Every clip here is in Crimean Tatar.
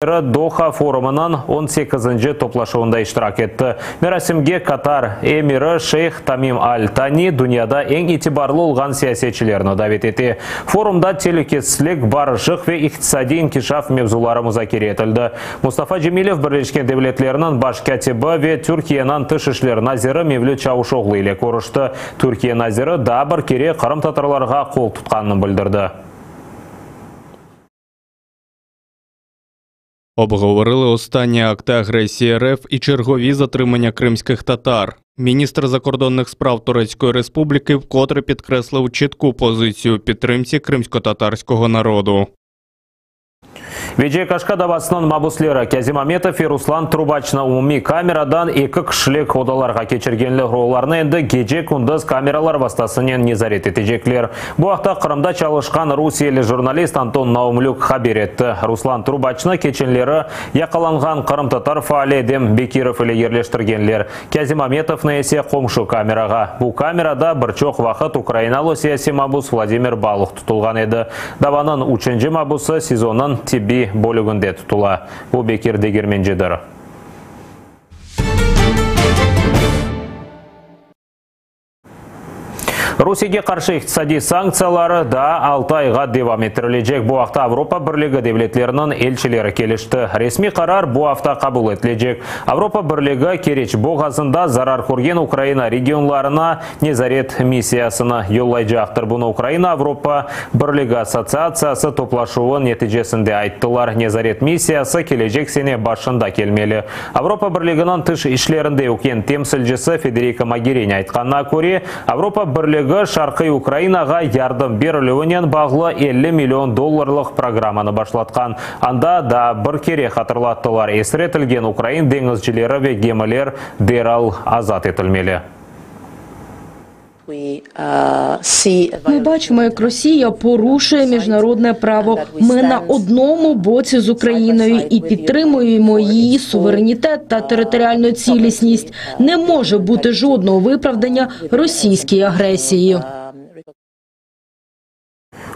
Doha forumınıñ on sekizinci toplaşuvında iştirak etti. Merasimge Katar emiri şeyh Tamim Al Tani dünyada eñ itibarlı olğan siyasetçilerni davet ete. Forumda telükesizlik, barışıq ve iqtisadiy inkişaf mevzuları muzakere etildi. Mustafa Cemilev Birleşken Devletlerniñ baş kâtibi ve Türkiyeniñ tış işler naziri Mevlüt Çavuşoğlu ile körüşti. Türkiye naziri daa bir kere qırımtatarlarğa qol tutqanını bildirdi. Обговорили останні акти агресії РФ і чергові затримання кримських татар. Міністр закордонних справ Турецької Республіки вкотре підкреслив чітку позицію підтримці кримськотатарського народу. Veciye Kaşka davasınıñ mabusleri Kâzim Ametov ve Ruslan Trubaçnı umumiy kameradan eki kişilik odalarğa keçirgenler. Olarnı endi gece-kündüz kameralar vastasınen nezaret etecekler. Bu aqta Qırımda çalışqan rusiyeli jurnalist Anton Naumlük haber etti. Ruslan Trubaçnı keçenleri yaqalanğan qırımtatar faali Edem Bekirov ile yerleştirgenler. Kâzim Ametovnı ise qomşu kamerağa. Bu kamerada bir çoq vaqıt ukrainalı siyasiy mabus Vladimir Baluh tutulğan edi. Davanıñ üçünci mabusı SİZOnıñ tibbiy bölüginde tutula. Bu Bekir Degermencidir. Rusiyege qarşı iqtisadiy sanktsiyaları daa altı ayğa devam ettirilecek. Bu aqta Avropa Birligi devletleriniñ elçileri kelişti. Resmiy qarar bu afta qabul etilecek. Avropa Birligi Keriç boğazında zarar körgen Ukraina regionlarına nezaret missiyasını yollaycaqtır. Bunı Ukraina Avropa Birligi Assotsiatsiyası toplaşuvı neticesinde ayttılar. Nezaret missiyası kelecek sene başında kelmeli. Avropa Birliginiñ tış işlerinde üken temsilcisi Federika Mogerini aytqanına köre, Avropa Birligi şarqiy Ukrainağa yardım berilüvinen bağlı 50 million dollarlıq programmanı başlatqan. Anda daa bir kere hatırlattılar, esir etilgen ukrain deñizcileri ve gemiler deral azat etilmeli. Ми бачимо, як Росія порушує міжнародне право. Ми на одному боці з Україною і підтримуємо її суверенітет та територіальну цілісність. Не може бути жодного виправдання російській агресії.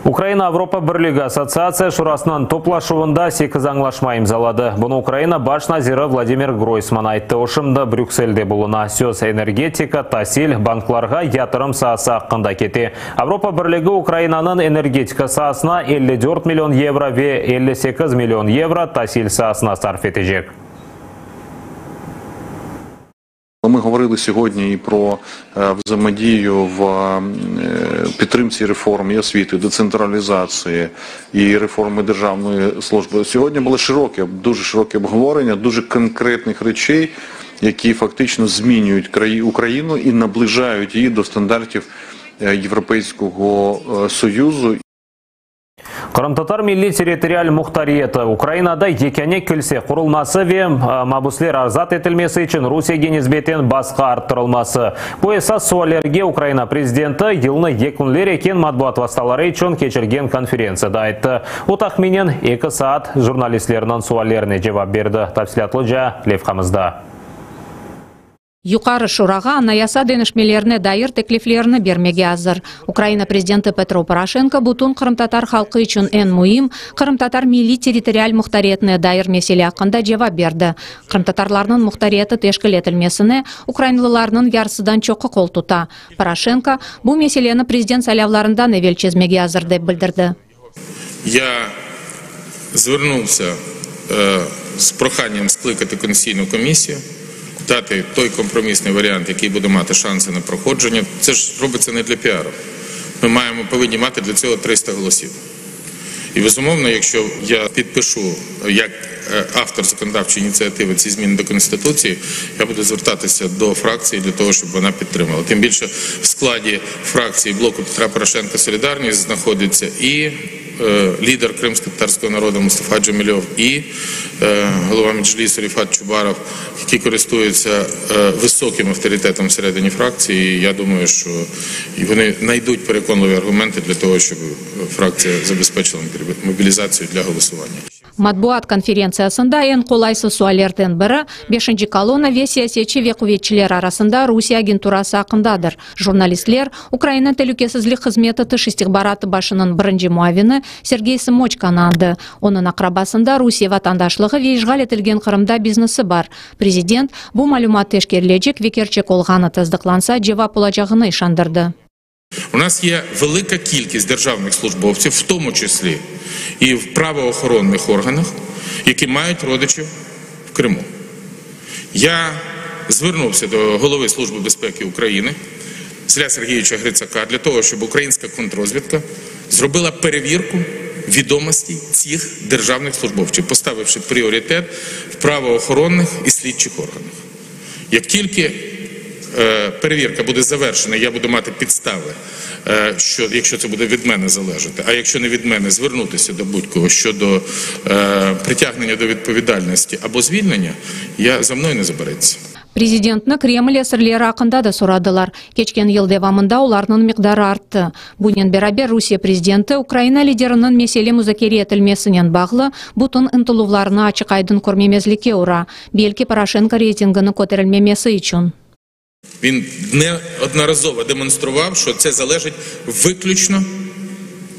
Ukraina Avropa Birligi Assotsiatsiya Şurasınıñ toplaşuvında sekiz añlaşma imzaladı. Bunı Ukraina baş naziri Vladimir Groysman ayttı. O şimdi Brükselde buluna. Söz energetika, tasil, banklarğa yatırım saası aqqında kete. Avropa Birligi Ukrainanıñ energetika saasına 54 million yevro ve 58 million yevro tasil saasına sarf etecek. Ми говорили сьогодні і про взаємодію в підтримці реформ і освіти, децентралізації і реформи державної служби. Сьогодні було широке, дуже широке обговорення дуже конкретних речей, які фактично змінюють Україну і наближають її до стандартів Європейського Союзу. Qırımtatar milliy territorial muhtariyeti Ukrainada yekâne kilse qurulması ve mabüsler azat etilmesi içün Rusiyege nisbeten basqı arttırılması. Bu esas suallerge Ukraina prezidenti yılnı yekünler eken matbuat vastaları içün keçirgen konferentsiyada ayttı. O tahminen eki saat jurnalistlerniñ suallerine cevap berdi. Tafsilâtlıca levhamızda. Yuqarı Şurağa Anayasa deñişmelerine dair tekliflerini bermege azır. Ukraina prezidenti Petro Poroşenko bütün qırımtatar halqı içün eñ müim, qırımtatar milliy-territorial muhtariyetine dair mesele aqqında cevap berdi. Qırımtatarlarnıñ muhtariyeti teşkil etilmesine ukrainlılarnıñ yarısıdan çoqu qol tuta. Poroşenko, bu meseleni prezident saylavlarından evel çezmege azır, dep bildirdi. Ya zvernuvsâ з проханням скликати Конституційну комісію, дати той компромісний варіант, який буде мати шанси на проходження. Це ж робиться не для піару. Ми маємо, повинні мати для цього 300 голосів. І, безумовно, якщо я підпишу як автор законодавчої ініціативи ці зміни до Конституції, я буду звертатися до фракції для того, щоб вона підтримала. Тим більше в складі фракції «Блоку Петра Порошенка Солідарність» знаходиться і лідер кримськотатарського народу Мустафа Джемільов, і голова Меджлісу Рефат Чубаров, які користуються високим авторитетом всередині фракції. І я думаю, що вони знайдуть переконливі аргументи для того, щоб фракція забезпечила мобілізацію для голосування. Matbuat konferentsiyasında eñ qolaysız suallerden biri, beşinci kolonna ve siyasetçi ve quvetçiler arasında Rusiye agenturası aqqındadır. Jurnalistler, Ukraina telükesizlik hızmeti tış istihbaratı başınıñ birinci muavini Sergey Sımoçkanı añdı. Onıñ aqrabasında Rusiye vatandaşlığı ve işğal etilgen Qırımda biznesi bar. Prezident, bu malümat teşkerilecek ve kerçek olğanı tasdıqlansa, cevap olacağını işandırdı. У нас є велика кількість державних службовців, в тому числі і в правоохоронних органах, які мають родичів в Криму. Я звернувся до голови Служби безпеки України Василя Сергійовича Грицака для того, щоб українська контррозвідка зробила перевірку відомостей цих державних службовців, поставивши пріоритет в правоохоронних і слідчих органах. Як тільки перевірка буде завершена, я буду мати підстави, що якщо це буде від мене залежати, а якщо не від мене, звернутися до будь-кого щодо притягнення до відповідальності або звільнення, я за мною не забереться. Prezidentni Kreml esirleri aqqında da soradılar. Keçken yıl devamında olarnıñ miqdarı arttı. Bunen beraber Rusiye prezidenti Ukraina lideriniñ mesele muzakere etilmesinen bağlı bütün ıntıluvlarını açıq-aydın körmemezlikke ura, belki Poroşenko reytingini köterilmemesi içün. Він неодноразово демонстрував, що це залежить виключно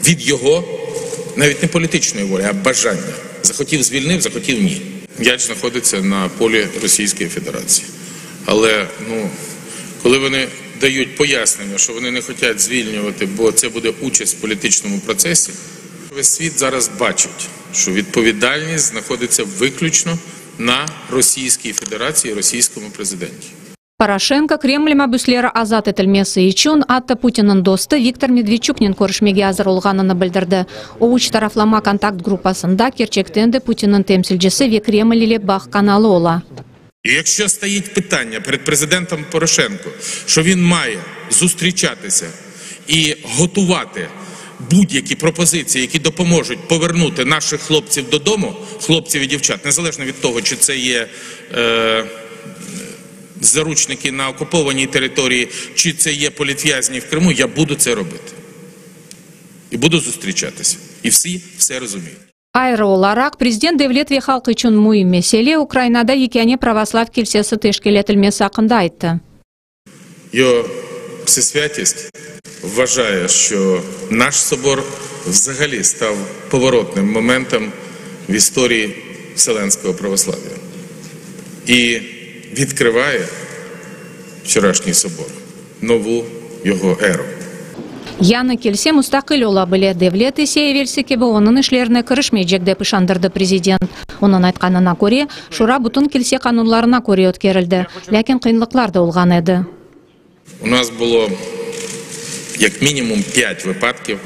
від його навіть не політичної волі, а бажання. Захотів – звільнив, захотів – ні. М'яч знаходиться на полі Російської Федерації. Але, ну, коли вони дають пояснення, що вони не хочуть звільнювати, бо це буде участь в політичному процесі, весь світ зараз бачить, що відповідальність знаходиться виключно на Російській Федерації і російському президенті. Poroşenko Kreml mabüsleri azat etilmesi içün atta Putinniñ dostu Viktor Medvedçuknen körüşmege azır olğanını bildirdi. O, üç taraflama kontakt gruppasında kerçekten de Putinniñ temsilcisi ve Kreml ile bağ kanalı ola. І якщо стоїть питання перед президентом Порошенко, що він має зустрічатися і готувати будь-які пропозиції, які допоможуть повернути наших хлопців додому, хлопців і дівчат, незалежно від того, чи це є заручники на окупованій території, чи це є політв'язні в Криму, я буду це робити. І буду зустрічатися. І всі все розуміють. Ayrı olaraq, prezident devlet ve halq içün müim mesele, Ukrainada yekâne pravoslav kilsesi teşkil etilmesi aqqında ayttı. Його Всесвятість вважає, що наш собор взагалі став поворотним моментом в історії Вселенського православ'я. І відкриває вчорашній собор нову його еру. Yañı kilse mustaqil ola bile, devlet ise evelsi kibi onıñ işlerine kirişmeycek, dep işandırdı prezident. Onıñ aytqanına köre, şura bütün kilse qanunlarına köre ötkerildi, lâkin qıyınlıqlar da olğan edi. У нас було як мінімум 5 випадків,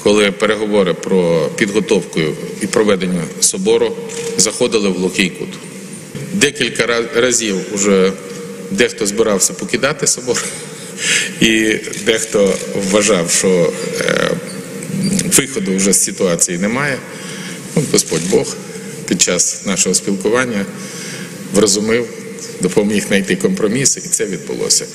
коли переговори про підготовку і проведення собору заходили в глухий кут. Декілька разів уже дехто збирався покидати собор, і дехто вважав, що виходу вже з ситуації немає. Господь Бог під час нашого спілкування врозумив, допоміг знайти компроміс, і це відбулося.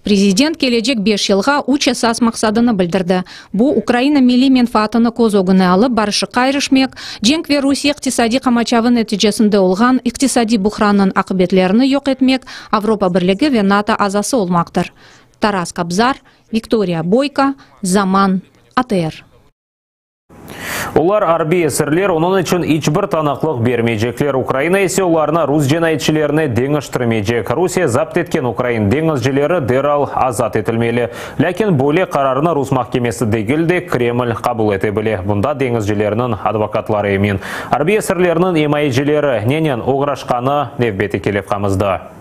Prezident kelecek beş yılğa üç esas maqsadını bildirdi. Bu, Ukraina milliy menfaatını köz ögüne alıp, barışıqqa irişmek, cenk ve Rusiye iqtisadiy qamaçavı neticesinde olğan iqtisadiy buhrannıñ aqibetlerini yoq etmek, Avropa Birligi ve NATO azası olmaqtır. Taras Kobzar, Viktoriya Boyko, Zaman, ATR. Olar arbiy esirler, onıñ içün iç bir tanıqlıq bermeycekler. Ukraina ise olarnı rus cinayetçilerine deñiştirmeycek. Rusiye zapt etken ukrain deñizcileri deral azat etilmeli. Lâkin böyle qararnı rus mahkemesi degil de, Kreml qabul ete bile. Bunda deñizcilerniñ advokatları emin. Arbiy esirlerniñ imayecileri nenen oğraşqanı nevbetteki levhamızda.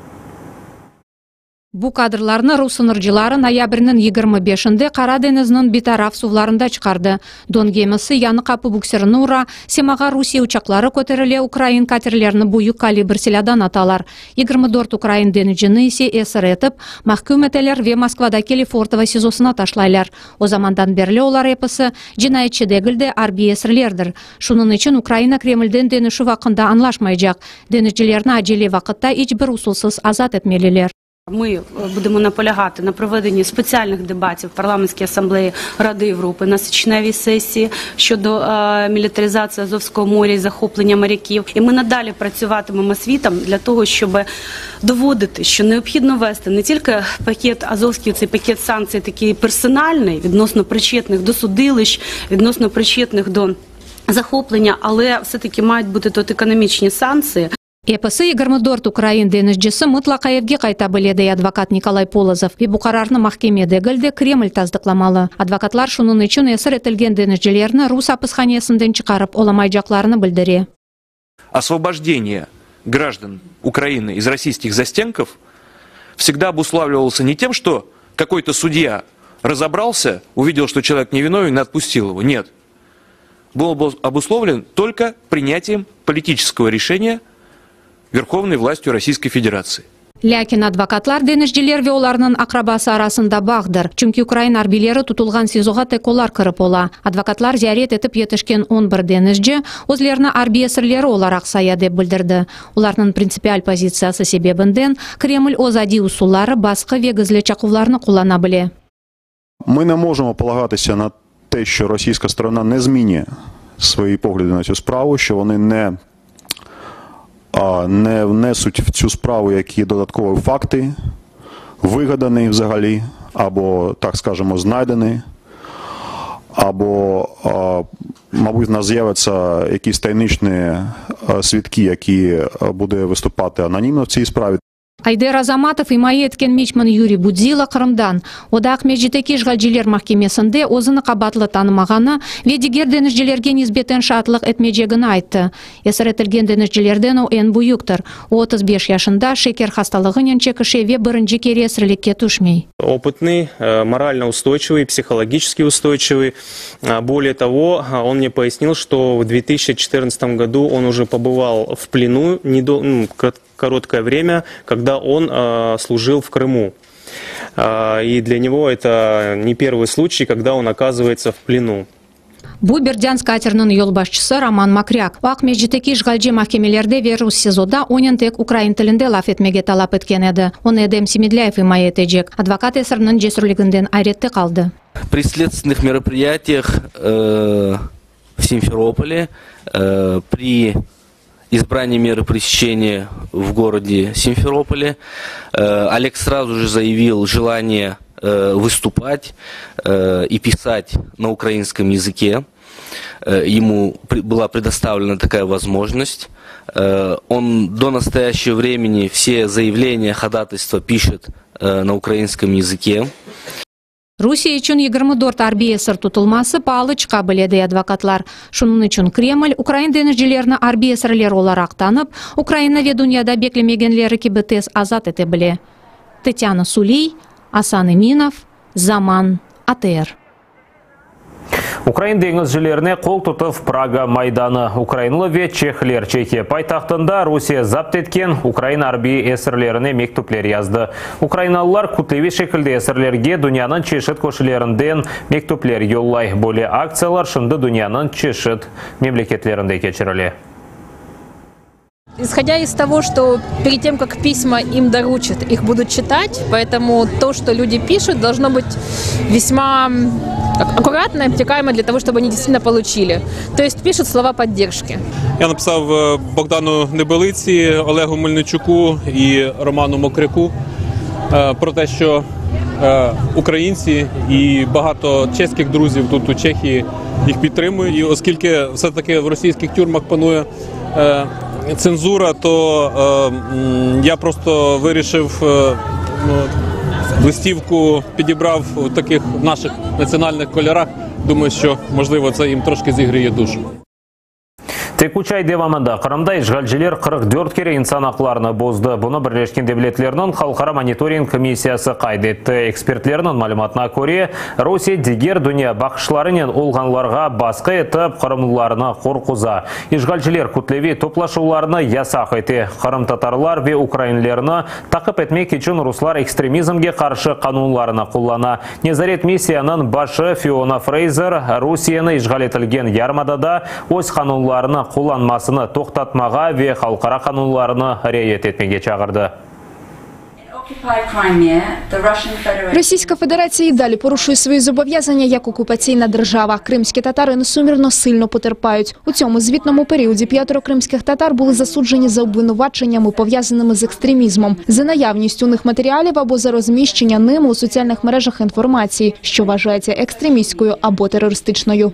Bu kadrlarnı rus sıñırcıları noyabrniñ 25-inde Qara deñizniñ bitaraf suvlarında çıqardı. Don gemisi Yañı Qapı buksirini ura, semağa Rusiye uçaqları köterile, ukrain katerlerini büyük kalibr silâdan atalar. 24 ukrain deñizcini ise esir etip, mahküm eteler ve Moskvadaki Lefortovo SİZOsına taşlaylar. O zamandan berli olar episi cinayetçi degil de, arbiy esirlerdir. Şunıñ içün Ukraina Kremlden deñişüv aqqında añlaşmaycaq. Deñizcilerni acele vaqıtta iç bir usulsız azat etmeliler. Ми будемо наполягати на проведенні спеціальних дебатів в Парламентській асамблеї Ради Європи на січневій сесії щодо мілітаризації Азовського моря і захоплення моряків. І ми надалі працюватимемо світом для того, щоб доводити, що необхідно вести не тільки пакет Азовський, цей пакет санкцій такий персональний, відносно причетних до судилищ, відносно причетних до захоплення, але все-таки мають бути тут економічні санкції. Episi 24 ukrain deñizcisi mıtlaqa evge qayta bile, dey advokat Nikolay Polozov. Ve bu qararnı mahkeme degil de, Kreml tasdıqlamalı. Advokatlar şunıñ içün esir etilgen deñizcilerni rus apishanesinden çıqarıp olamaycaqlarını bildire. Osvobojdeniye grajdan Ukraины iz rossiyskih zastenkov vsegda obuslавливался ne tem, çto kakoy-to sudya razobralsya, uvidel, çto çelovek nevinoven i otpustil ego. Net. Был обусловлен только принятием политического решения верховной властью Российской Федерации. Lâkin advokatlar deñizciler ve olarnıñ aqrabası arasında bağdır, çünki ukrain arbiyleri tutulğan SİZOğa tek olar kirip ola. Advokatlar ziyaret etip yetişken 11 deñizci özlerini arbiy esirleri olaraq saya, dep bildirdi. Olarnıñ printsipial pozitsiyası sebebinden Kreml öz adiy usulları, basqı ve gizli çaquvlarnı qullana bile. Ми не можемо полагатися на те, що російська сторона не змінює свої погляди на цю справу, що вони не, а, не внесуть в цю справу які додаткові факти, вигадані взагалі, або, так скажемо, знайдені, або, а, мабуть, в нас з'являться якісь таємничні а, свідки, які а, буде виступати анонімно в цій справі. Ayder Azamatov imaye etken miçman Yuriy Budzilo Qırımdan. O da Aqmescitteki işğalciler mahkemesinde özüni qabaatlı tanımağanı ve diger deñizcilerge nisbeten şaatlıq etmeycegini ayttı. Esir etilgen deñizcilerden o eñ büyüktir. O 35 yaşında, şeker hastalığınen çekişe ve birinci kere esirlikke tüşmey. Опытный, морально устойчивый, психологически устойчивый. Более того, он мне пояснил, что в 2014 году он уже побывал в плену недо- ну, короткое время, когда он служил в Крыму. И для него это не первый случай, когда он оказывается в плену. Bu Berdânsk kateriniñ yolbaşçısı Roman Mokrâk. O Aqmescitteki işğalci mahkemelerde ve rus SİZOda onen tek ukrain tilinde laf etmege talap etken edi. Onı Edem Semedlâyev imaye etecek. Advokat esirniñ cesürliginden ayrette qaldı. При следственных мероприятиях в Симферополе, при избрании меры пресечения в городе Симферополе, Олег сразу же заявил желание выступать и писать на украинском языке. Ему была предоставлена такая возможность. Он до настоящего времени все заявления, ходатайства пишет на украинском языке. Rusiye içün 24 arbiy esir tutulması paalı çıqa bile, dey advokatlar. Şunıñ içün Kreml ukrain deñizcilerini arbiy esirler olaraq tanıp, Ukraina ve dünyada beklemegenleri kibi tez azat ete bile. Tatyana Suliy, Asan Eminov, Zaman, ATR. Ukrain deñizcilerine qol tutuv Praga Maydanı. Ukrainlı ve çehler Çehiya paytahtında Rusiye zapt etken ukrain arbiy esirlerine mektüpler yazdı. Ukrainalılar kütleviy şekilde esirlerge dünyanıñ çeşit köşelerinden mektüpler yollay. Böyle aktsiyalar şimdi dünyanıñ çeşit memleketlerinde keçirile. Исходя из того, что перед тем, как письма им доручат, их будут читать, поэтому то, что люди пишут, должно быть весьма аккуратно и обтекаемо для того, чтобы они действительно получили. То есть пишут слова поддержки. Я написав Богдану Небелиці, Олегу Мельничуку і Роману Мокряку про те, що українці і багато чеських друзів тут у Чехії їх підтримують. І оскільки все-таки в російських тюрмах панує цензура, то я просто вирішив ну, листівку підібрав у таких наших національних кольорах. Думаю, що можливо це їм трошки зігріє душу. Tek üç ay devamında Qırımda işğalciler 44 kere insan aqlarını bozdı. Bunı Birleşken Devletlerniñ Halqara monitoring missiyası qayd etti. Ekspertlerniñ malümatına köre, Rusiye diger dünya baqışlarınen olğanlarğa basqı etip, qırımlılarnı qorquza. İşğalciler kütleviy toplaşuvlarnı yasaq ete. Qırımtatarlar ve ukrainlerni taqip etmek içün ruslar ekstremizmge qarşı qanunlarını qullana. Nezaret missiyanıñ başı Fiona Freyzer Rusiyeni işğal etilgen yarımadada öz qanunlarını qullanmasını toqtatmağa ve halqara qanunlarını riayet etmege çağırdı. Російська Федерація і далі порушує свої зобов'язання як окупаційна держава. Кримські татари несумірно сильно потерпають. У цьому звітному періоді п'ятеро кримських татар були засуджені за обвинуваченнями, пов'язаними з екстремізмом, за наявність у них матеріалів або за розміщення ними у соціальних мережах інформації, що вважається екстремістською або терористичною.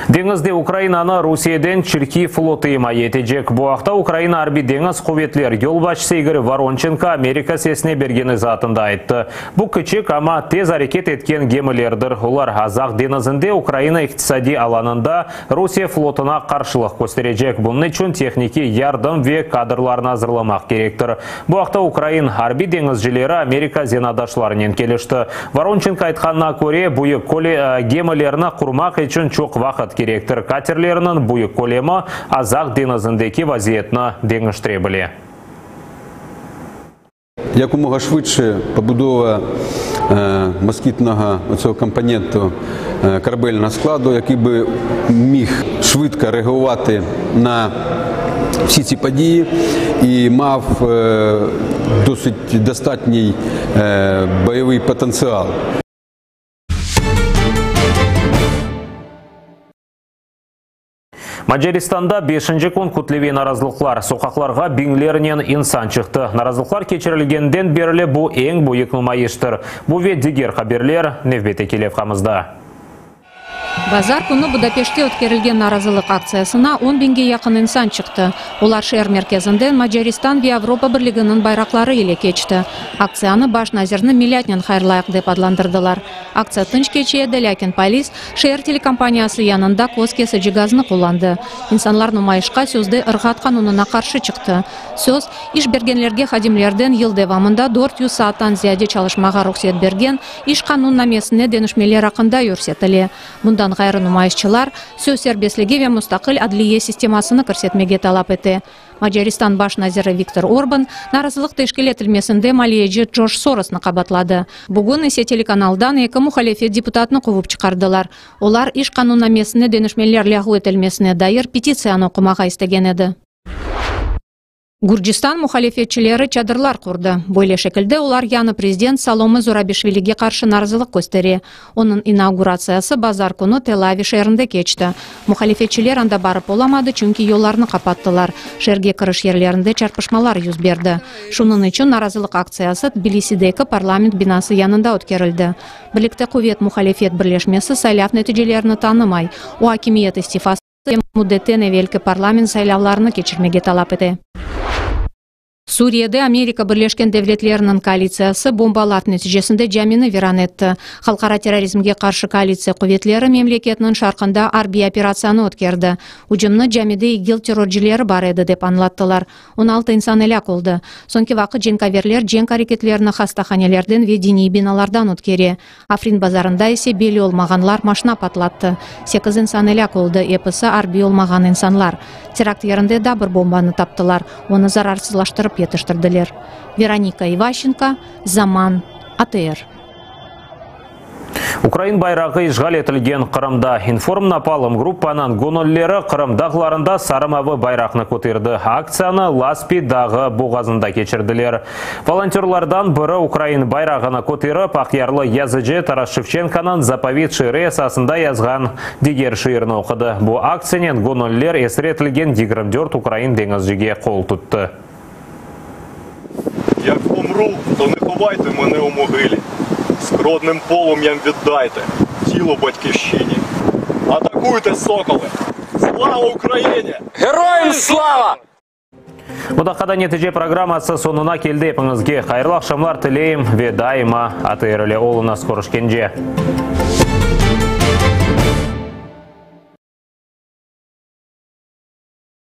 Deñizde Ukrainanı Rusiyeden Çirkiy flotu imaye etecek. Bu aqta Ukraina Arbiy-deñiz quvetler yolbaşçısı İgor Voronçenko Amerika Sesine bergen izaatında ayttı. Bu kiçik, amma tez areket etken gemilerdir. Olar Azaq deñizinde Ukraina iqtisadiy alanında Rusiye flotuna qarşılıq kösterecek. Bunıñ içün tehnikiy yardım ve kadrlarnı azırlamaq kerektir. Bu aqta ukrain arbiy deñizcileri Amerika zenaatdaşlarınen kelişti. Voronçenko aytqanına köre, büyük gemilerni qurmaq içün çoq vaqıt kerektir. Katerlerniñ büyük kölemi Azaq deñizindeki vaziyetni deñiştire bile. Якомога швидше побудова москітного оцього компоненту корабельного складу, який би міг швидко реагувати на всі ці події і мав досить достатній бойовий потенціал. Macaristanda beşinci kün kütleviy narazılıqlar. Soqaqlarğa biñlernen insan çıqtı. Narazılıqlar keçirilgenden berli bu eñ büyük numayıştır. Bu ve diger haberler nevbetteki levhamızda. Bazar künü Budapeştte ötkerilgen narazılıq aktsiyasına on biñge yaqın insan çıqtı. Olar şeer merkezinden Macaristan ve Avropa Birliginiñ bayraqları ile keçti. Aktsiyanı baş nazirni milâtnen hayırlayıq dep adlandırdılar. Aktsiya tınç keçe edi, lâkin polis şeer telekompaniyası yanında köz kesici gaznı qullandı. İnsanlar numayışqa sözde ırğat qanunına qarşı çıqtı. Söz, iş bergenlerge hadimlerden yıl devamında 400 saattan ziyade çalışmağa ruhset bergen iş qanunnamesine deñişmeler aqqında yürsetile. Bundan ğayrı numayışçılar, söz serbestligi ve mustaqil adliye sistemasını kirsetmege talap ete. Macaristan baş naziri Viktor Orban narazılıq teşkil etilmesinde maliyeci Jorj Sorosnı qabaatladı. Bugün ise telekanaldan eki muhalefet deputatını quvıp çıqardılar. Olar iş qanunnamesine deñişmeler lâğu etilmesine dair petitsiyanı oqumağa istegen edi. Gürcistan muhalefetçileri çadırlar qurdı. Böyle şekilde olar yañı prezident Salome Zurabişvilige qarşı narazılıq köstere. Onıñ inauguratsiyası bazar künü Telavi şeerinde keçti. Muhalefetçiler anda barıp olamadı, çünki yollarnı qapattılar, şeerge kiriş yerlerinde çarpışmalar yüz berdi. Şunıñ içün narazılıq aktsiyası Tbilisideki parlament binası yanında ötkerildi. Birlikte quvet muhalefet birleşmesi saylav neticelerini tanımay, o akimiyet istifası ve müddetten evelki parlament saylavlarını keçirmege talap ete. Suriyede Amerika Birleşken Devletleriniñ koalitsiyası bombalar neticesinde camini viran etti. Halqara terrorizmge qarşı koalitsiya quvetleri memleketniñ şarqında arbiy operatsiyanı ötkerdi. Ücümni camide İGİL terrorcıları bar edi, dep añlattılar. 16 insan elâk oldı. Soñki vaqıt cenkaverler cenk areketlerini hastahanelerden ve diniy binalardan ötkere. Afrin bazarında ise belli olmağanlar maşna patlattı. Sekiz insan elâk oldı, episi arbiy olmağan insanlar. Terakt yerinde daa bir bombanı taptılar, onı zararsızlaştırıp yetiştirdiler. Veronika İvaşçenko, Zaman, ATR. Ukrain bayrağı işğal etilgen Qırımda İnformnapalm gruppanıñ göñüllileri Qırım dağlarında sarı-mavı bayraqnı köterdi. Aktsiyanı Laspi dağı boğazında keçirdiler. Volontörlardan biri ukrain bayrağını köterip, aqyarlı yazıcı Taras Şevçenkonıñ Zapovit şiiri esasında yazğan diger şiirini oqudı. Bu aktsiyanen göñülliler esir etilgen 24 ukrain deñizcige qol tuttı. Як помру, то не ховайте мене у могилі, Скродним полум'ям віддайте тіло батьківщині. Атакуйте, соколи! Слава Україні! Героям слава! Bu daqqada Netice programması soñuna keldi. Epiñizge hayırlı aqşamlar tileyim ve daima ATR ile oluñız. Körüşkence!